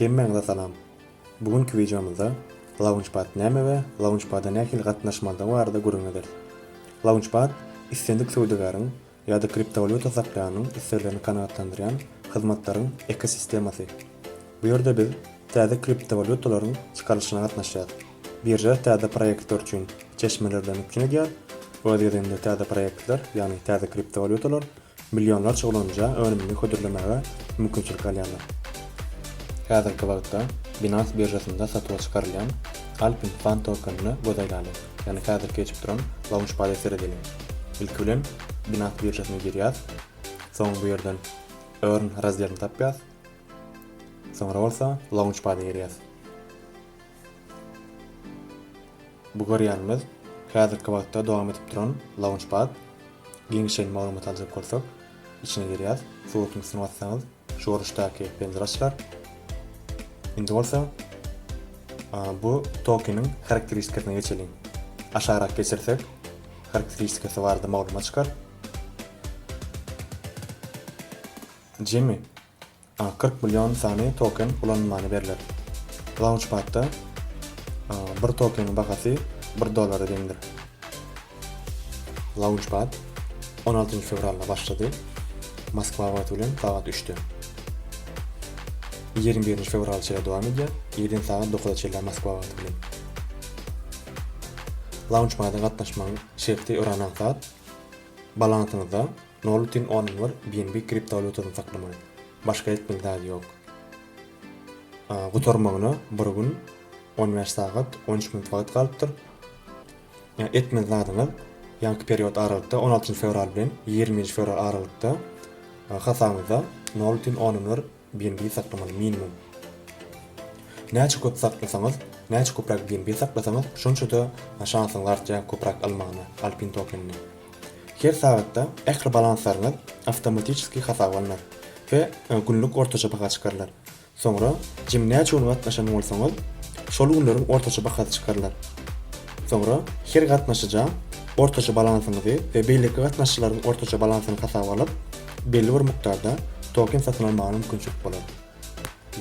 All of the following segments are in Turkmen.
Hemmäňize salam. Bu günki wideomyzda Launchpad näme we Launchpada nähili gatnaşmalydygy barada gürrüň ederis. Launchpad islendik söwdagäriň ýa-da kriptowalýuta saklaýanyň isleglerini kanagatlandyrýan hyzmatlaryň ekosistemasy. Bu ýerde biz täze kriptowalýutalaryň çykarylyşyna gatnaşýarys. Birža täze proýektler üçin çeşmeler bilen üpjün edýär. Öz gezeginde täze proýektler, ýagny täze kriptowalýutalar millionlarça ulanyja önümini hödürlemäge mümkinçilik alýarlar. Häzirki wagtda Binance biržasynda satuwa çykarylýan Alpine Fund tokenine göz aýlalyň, ýagny häzirki geçip duran Launchpad-a seredeliň. Ilki bilen Binance biržasyna girýäs, soň bu ýerden Earn razdelini tapýas, soňra bolsa Launchpad-a girýäs. Bu görýänimiz häzirki wagtda dowam edip duran Launchpad. Giňişleýin maglumat aljak bolsak, içine girýäs. Suratyň üstüne bassaňyz, şu görnüşdäki penjire açylar. Indi bolsa bu tokeniň harakteristikasyna geçeliň. Aşagrak geçirsek, harakteristikasy barada maglumat çykar. Jemi 40 million sany token ulanylmana berler. Launchpad-da bir tokeniň bahasy 1 dollara deňdir. Launchpad 16 fewralda başlady. Moskwa wagty bilen sagat 3-de. 21 fewrala çenli dowam edýär. Irden sagat 9-a çenli Moskwa wagty bilen. Launchpad-a gatnaşmagyň şerti örän aňsat. Balansyňyzda 0,1 BNB kriptowalýutasyny saklamaly. Başga etmeli zady ýok. Gutarmagyna bir gün 15 sagat 13 minut wagt galypdyr. Ýa etmeli zadyňyz ýaňky period aralykda 16 fewral bilen 20 fewral aralykda hasabyňyzda 0,1 BNB saklamaly minimum. Näçe köp saklasaňyz, näçe köpräk BNB saklasaňyz, şonça-da şansyňyz artýar köpräk almagyna Alpine tokenini. Her sagatda ähli balanslaryňyz awtomatiçeski hasaba alnar we günlük ortaça baha çykarylar. Soňra jemi näçe gün gatnaşan bolsaňyz, şol günleriň ortaça bahasy çykarylar. Soňra her gatnaşyja ortaça balansyňyzy we beýleki gatnaşyjylaryň ortaça balansyny hasaba alyp, belli bir mukdarda token satyn almaga mümkinçilik bolar.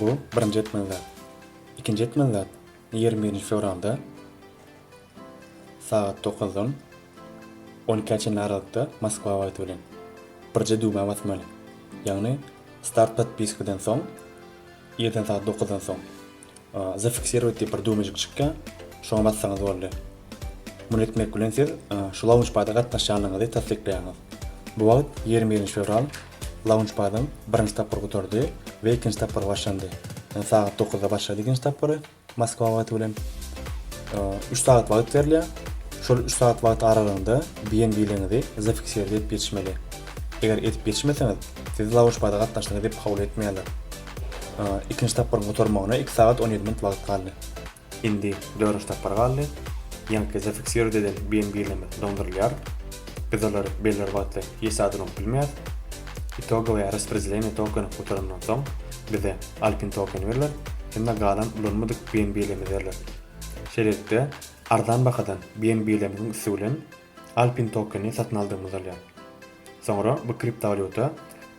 Bu birinji etmeli zat. Ikinji etmeli zat, 21-nji fewralda sagat dokuzdan on ikä çenli aralykda Moskwa wagty bilen birje düwmä basmaly. Ýagny start podpiskadan soň irden sagat dokuzdan soň zafiksirowat diýip bir düwmejik çykýar. Şoňa bassaňyz boldy. Muny etmek bilen siz şu launchpada gatnaşýanlygyňyzy tassyklaýaňyz. Bu wagt 21-nji fewral launchpadyň birinji tapgyry gutardy we ikinji tapgyry başlandy. Ýagny sagat dokuzda başlady ikinji tapgyry. Moskwa wagty bilen 3 sagat wagt berilýär. Şol 3 sagat wagt aralygynda BNB-leriňizi zafiksirowat edip ýetişmeli. Eger edip ýetişmeseňiz, sizi launchpada gatnaşdyňyz diýip kabul etmeýärler. Ikinji tapgyryň gutarmagyna 2 sagat 17 minut wagt galdy. Indi dördünji tapgyr galdy. Ýaňky zafiksirowat eden BNB-lerimiz doňdurylýar. Biz olary belli bir wagtda hiç zat ulanyp bilmeýäris. Itogowyýa raspredeleniýe tokeni gutarandan soň bize Alpine tokeni berler hem-de galan ulanmadyk BNB-lerimizi berler. Şeýlelikde, arzan bahadan BNB-lerimiziň üsti bilen Alpine tokenini satyn aldygymyz bolýar. Soňra bu kriptowalýuta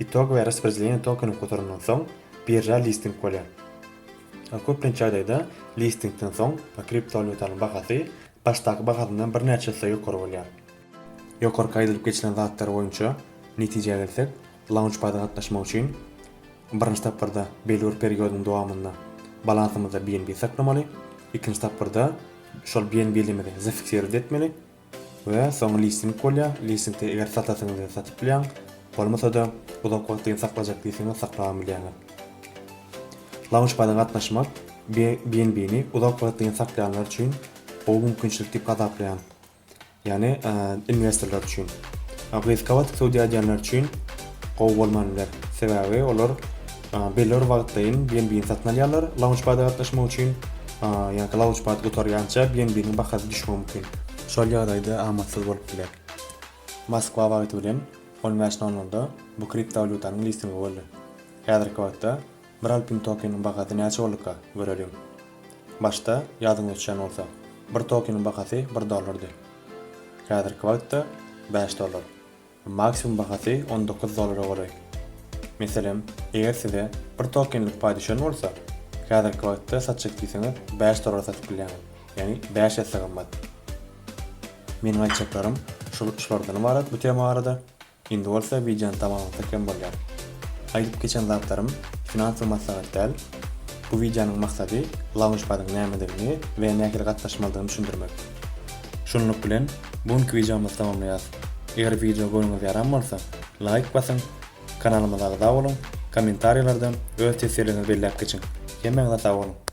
itogowyýa raspredeleniýe tokeni gutarandan soň birža listing bolýar. Köplenç ýagdaýda listingden soň kriptowalýutanyň bahasy başdaky bahasyndan birnäçe esse ýokary bolýar. Ýokarky aýdylyp geçilen zatlar boýunça netijä gelsek, Launchpad-a gatnaşmak üçin birinji tapgyrda belli bir periodyň dowamynda balansymyzda BNB saklamaly, ikinji tapgyrda şol BNB-limizi zafiksirowat etmeli we soň listing bolýar. Listingde eger satasyňyz gelse satyp bilýäň, bolmasa-da uzak wagtlaýyn saklajak diýseňiz saklabam bilýäňiz. Launchpad-a gatnaşmak BNB-ni uzak wagtlaýyn saklaýanlar üçin gowy mümkinçilik diýip hasaplaýan. Ýagny inwestorlar üçin. Gysga wagt söwda edýänler üçin gowy bolman biler. Sebäbi olar belli bir wagtlaýyn BNB-ni satyn alýarlar Launchpad-a gatnaşmak üçin. Ýa-da Launchpad gutarýança BNB-niň bahasy düşmegi mümkin. Şol ýagdaýda amatsyz bolup biler. Moskwa wagty bilen 15 nol-nolda bu kriptowalýutanyň listingi boldy. Häzirki wagtda bir Alpine tokeniň bahasy näçe bolduka, göreliň. Başda, ýadyňyza düşýän bolsa, bir tokeniň bahasy bir dollardy. Häzirki wagtda 5 dollar. Maksimum bahasy 19 dollara golaý. Meselem, eger size bir tokenlik paý düşen bolsa, Häzirki wagtda satjak diýseňiz 5 dollara satyp bilýäňiz. Ýagny 5 esse gymmat. Meniň aýtjaklarym şul şulardan ybarat bu tema barada. Indi bolsa wideony tamamlasak hem bolýar. Aýdyp geçen zatlarym finansowy maslahat däl. Bu wideonyň maksady Launchpad-yň nämedigini we nähili gatnaşmalydygyny düşündirmek. Şunluk bilen bu günki wideomyzy tamamlaýas. Eger wideo göwnüňize ýaran bolsa, laýk basyň, kanalymyza agza boluň, kommentariýalarda öz teswirleriňizi belläp geçiň. Hemmäňize sag boluň!